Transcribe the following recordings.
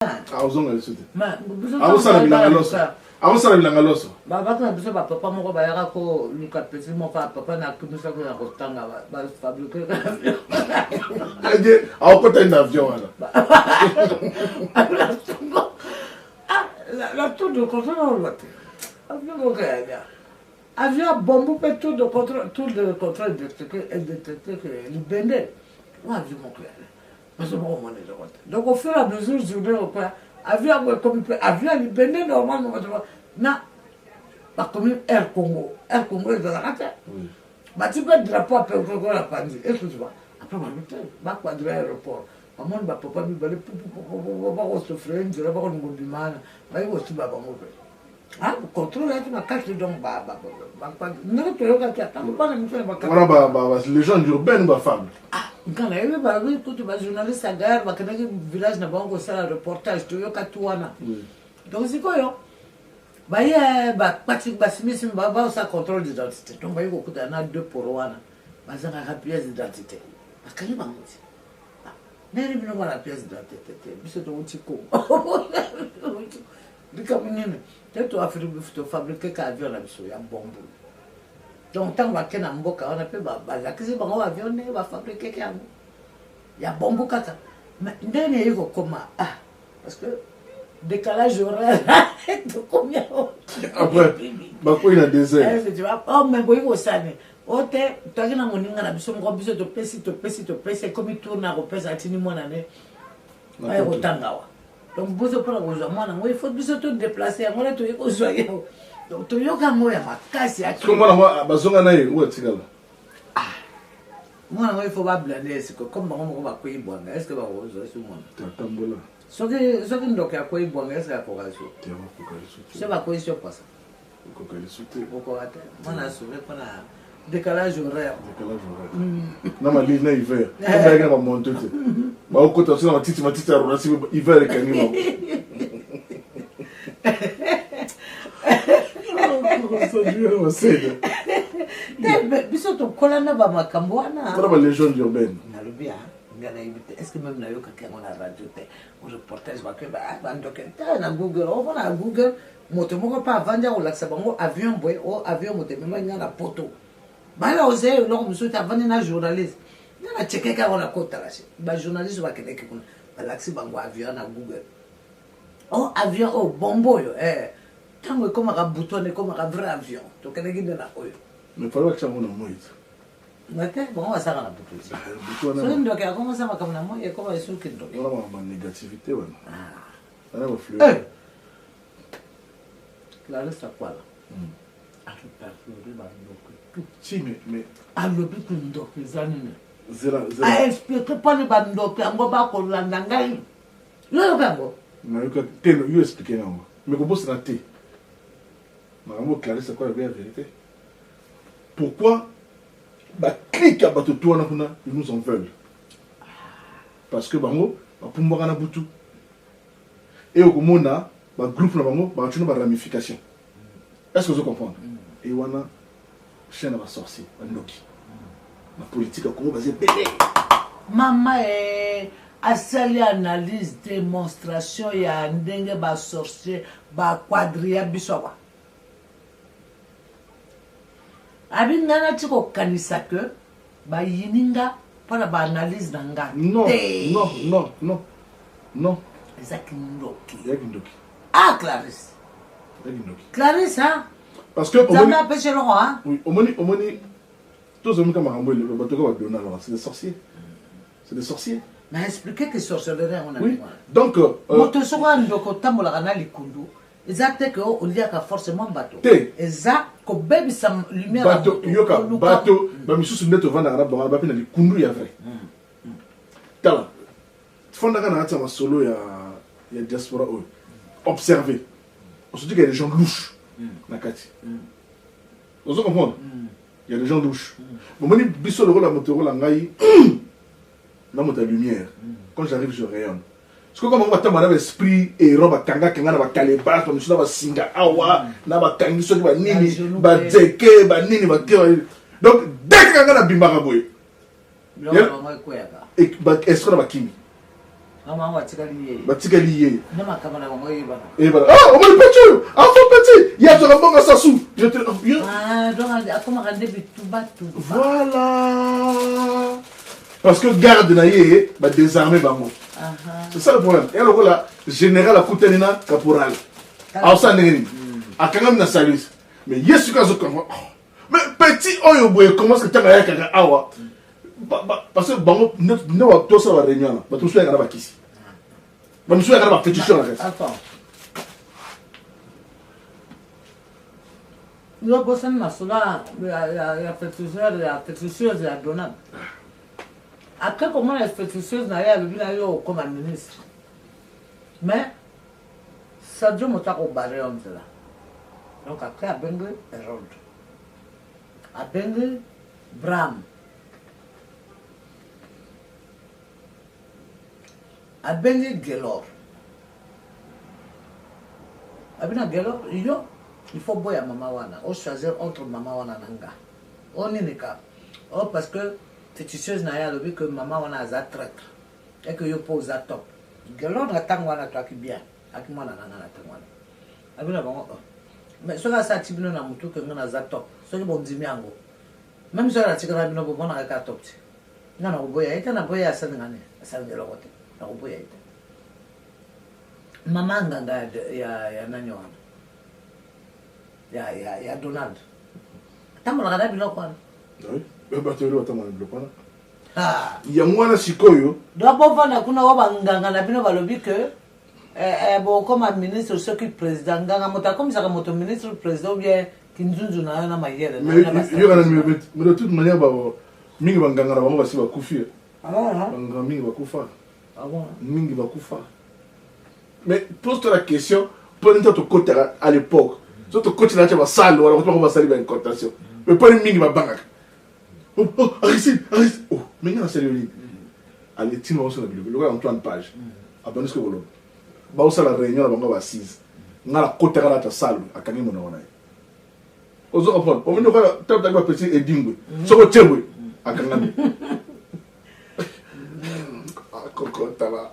Akozonga lisusu te. Akosala bilanga loso. Akosala bilanga loso. Bato na biso bapapa moko bayaka koluka petit moko ya papa na akimisaki na kotanga bafabrike. Akokota na avion wana. La tour de contrôle oloba te. Avion moko ya avion ya bombu mpe tour de contrôle, tour de contrôle détecté libende wa avion moko ya Bazo moko mona eloko te. Donc au fur et à mesure journée okoya avion yango ekomi mpe avion ya libende normalement bato na bakomi Air Congo. Air Congo ezalaka te. Bati mpe drapeau ya Congo na panzi. Est-ce que tu vois? Après balobi te baquadre aéroport. Bamoni bapapa mibale pupupupu bakosofre nzela bakolinga obima wana baye kosuba bango mpe. Ah, contrôle yaki makasi donc ndenge toyokaki ata bana miso na wana ba légende urbaine ba fable. Ah, nga nayebi balobi kutu bajournaliste ya gare bakendaki village na bango kosala reportage, toyokaki wana. Donc sikoyo baye bapati basimisimi baosala contrôle d'identité, donc baye kokutana na deux poro wana bazangaka pièce d'identité, bakangi bango ti ndenge bino bana pièce d'identité te, biso towuti Kongo, likambo nini te tofabrike ka avion na biso ya bombu. Donc ntango bake na mboka wana mpe balakisi bango avion ndenge bafabrikeke yango ya bombu kaka, ndenge neyei kokoma, ah, parce que décalage horaire tokomi awa. Après bakwei na désert. Oh, mais boyi kosani o te, toaki na moninga na biso moko, biso topesi topesi topesi, ekomi tour na kopesa, atindi mwana ne aye kotanga awa. Donc biso mpona kozwa mwana yango, il faut biso todeplace yango na toyei kozwa yango. Donc toyoka yango ya makasi. Mwana yango bazonga na ye oyo atikala. Mwana yango il faut bablande siko comme bango moko bakwei bwanga, est ce que bakozwa so mwana? Tambola. Soki ndoki akwei bwanga, est ce que akoka so? So bakwei so posa. Okoka lisu te. Okoka te, mwana asauve mpona décalage horaire. Décalage horaire na malili na hiver, bayaki na bamonto te, baokota so na matiti, matiti ya ronasi, hiver ekangi bango. Te, biso tokola na bamakambo wana. Mpona balégende urbaine. Nalobi a nga nayebi te, est ce que même nayokaki yango na radio te, reportage bake bandoke te na Google, omona na Google moto moko mpe avandi akolakisa bango avion boye, o avion moto ememaki nga na poto, bala ozeye eloko mosusu te, avandi na journaliste nga na chekeki yango na kotala se bajournaliste bakendeki kuna, balakisi bango avion na Google, o avion oyo bombo oyo, ntango ekomaka butu wana ekomaka vrai avion, tokendeki nde na oyo. Mais fallait bakisa yango na moi. Nga te, bango basalaka na butu. Soki ndoki akomasa makambo na moi, ekoma esuki ndoki. Wana banégativité wana, wana bafleur. Clarisse Akwala arepertori bandoki tout. Si, mais alobi ke ndoki eza nini. Zela, zela. Aexplike mponi bandoki yango bakolanda ngai, yo yoka yango. Nayoka te, yo explike yango, mais kobosana te makambo Clarisse Akwala ya vérité. Pourquoi baclique ya bato to wana kuna, ils nous en veulent? Parce que bango bapumbwaka na butu e okomona bagroupe na bango bakatuna baramification. Est ce que ozo comprendre? E wana chaîne ya basorcier, bandoki na politique ya Congo baza ebele. Mama e asali analyse, démonstration ya ndenge basorcier baquadria biso awa. Abi ngai nati kokanisa ke bayini nga mpona baanalyse na nga. Non. Te. Non, non, non, non. Eza kindoki. Eza kindoki. Ah, Clarisse. Eza kindoki. Clarisse, hein? Parce que Nzambe apesi eloko, hein? Oui, omoni tozomika makambo elelo, bato ka badona alors c'est des sorciers, c'est des sorciers. Na expliqué que sorcellerie yango na Oui. ndenge wana. Donc moto soko andoko otambolaka na likundu, eza te ke oliaka forcément bato. Te. Eza kobebisa lumière ya bato moto. Yoka, bato bamisusu nde tovandaka na bango bape na likundu ya vrai. Tala, fandaka na kati ya masolo ya diaspora oyo, observe, on se dit qu'il y a des gens louches na kati. Ozo comprendre? Il y a des gens louches. Bomoni biso lokola moto lokola ngai na moto ya lumière, quand j'arrive je rayonne. Sikoyo bango batamba na baesprit errant, bakangakanga na bakalebas, bamisusu na basinga awa na bakangi soki banini, banzeke banini bake. Donc dès que nga nabimbaka boye, Biloko na bango ekweyaka. Esprit na bakimi. Mama batikali ye. Batikali ye. Nde makambo na bango eyebana. Eyebana. Ah, omoni petit oyo, enfant petit, ye azwaka mbongo Sassou. Je te yo. Ah, donc akomaka nde bituba tuba. Voilà. Parce que garde na ye ba désarmer bango. Uh -huh. C'est ça le problème. Et lokola général akutani na caporal. Aosala ndenge nini? Akangami na service. Mais ye sikoyo azokanga. Oh. Mais petit oyo boye comment est-ce que ntango ayakaka awa? Parce que bango nde tosala ba réunion wana, bato mosusu ayaka na bakisi, bato mosusu ayaka na baféticheur na kati. Yo bosani masolo ya féticheur, ya féticheuse ya Donald. Après komona féticheuse na ye, alobi na yo okoma ministre, mais Sadio moto akobare yo nzela. Donc après abengi Hérode, abengi Bram, abengi Gelor, abi na Gelor: yo il faut boya mama wana, ochoisir entre mama wana na nga. O nini ka o? Parce que féticheuse na ye alobi que mama wana aza traître et que yo mpo oza top. Gelor na ntango wana toaki bien, aki mwana na nga na ntango wana. Abi na bango: oh. Mais soki asa ati bino na motu ke nga naza top, soki bondimi yango, même soki natikala bino, bomonaka kaka top te. Nga nakoboya ye te, naboya, asalinga nini? Asalinga eloko te, nakoboya ye te. Mama nganga ya nani wana ya Donald atambolaka na biloko wana. Bato oyo batambola na biloko wana, yango wana sikoyo. Donc bovanda kuna, oyo banganga na bino balobi ke bokoma ministre soki président. Nganga moto akomisaka moto ministre, président, ou bien kinzunzu na yo na mayele. Mais de toute manière, mingi banganga na bango basi bakufi. Banganga mingi bakufa, mingi bakufa. Mais pose-toi la question: mpo nini tokotaka à l'époque? So tokotela tia basale wana, bango basali baincantation, mais mpo nini mingi babangaka? Oh, oh, Aristide, Aristide, oh, mais nga nasali yo nini? Ale ntina baosala biloko lokola Antoine Page abandi soki koloba, baosala réunion na bango baassise, nga nakotaka na ata salle, akangi monoko na ye. Ozo comprendre? Omoni lokola tataki bapesi edingwe, soki otie boye, akangami. Koko, tala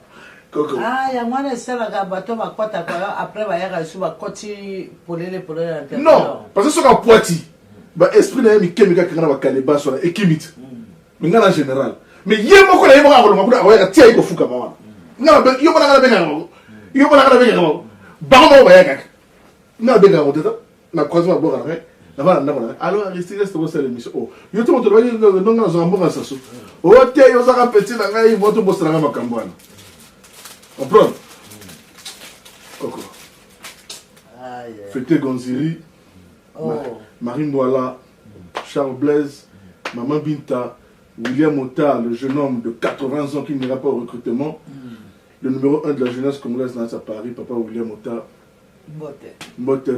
koko. Ah, yango wana esalaka bato bakwataka, après bayaka lisusu, bakoti polele polele na. Non, parce que soki apwati, baesprit na ye mike mike akanga na bakalebas wana ekimi te. Mais nga na général, mais ye moko na ye moko akolonga kuna, akoyaka tia ye kofukama wana. Nga yo mona nga nabengaka bango, yo mona nga nabengaka bango, bango moko bayakaka. Nga nabengaka moto ta na croisement, baboka na ngai, navanda ndako na ngai. Alors Aristide, est bosala émission? O yo te, moto olobaki ndonga nazwaka mboka Sasu. O te, yo ozaka petit na ngai, moto bosalaka makambo wana. Comprendre koko. Fete Gonziri, Marie Mbouala, Charles Blaise, Maman Binta, William Ota, le jeune homme de 80 ans qui n'ira pas au recrutement, le numéro 1 de la jeunesse congolaise dans à Paris, papa William Ota. Mbote. Mbote.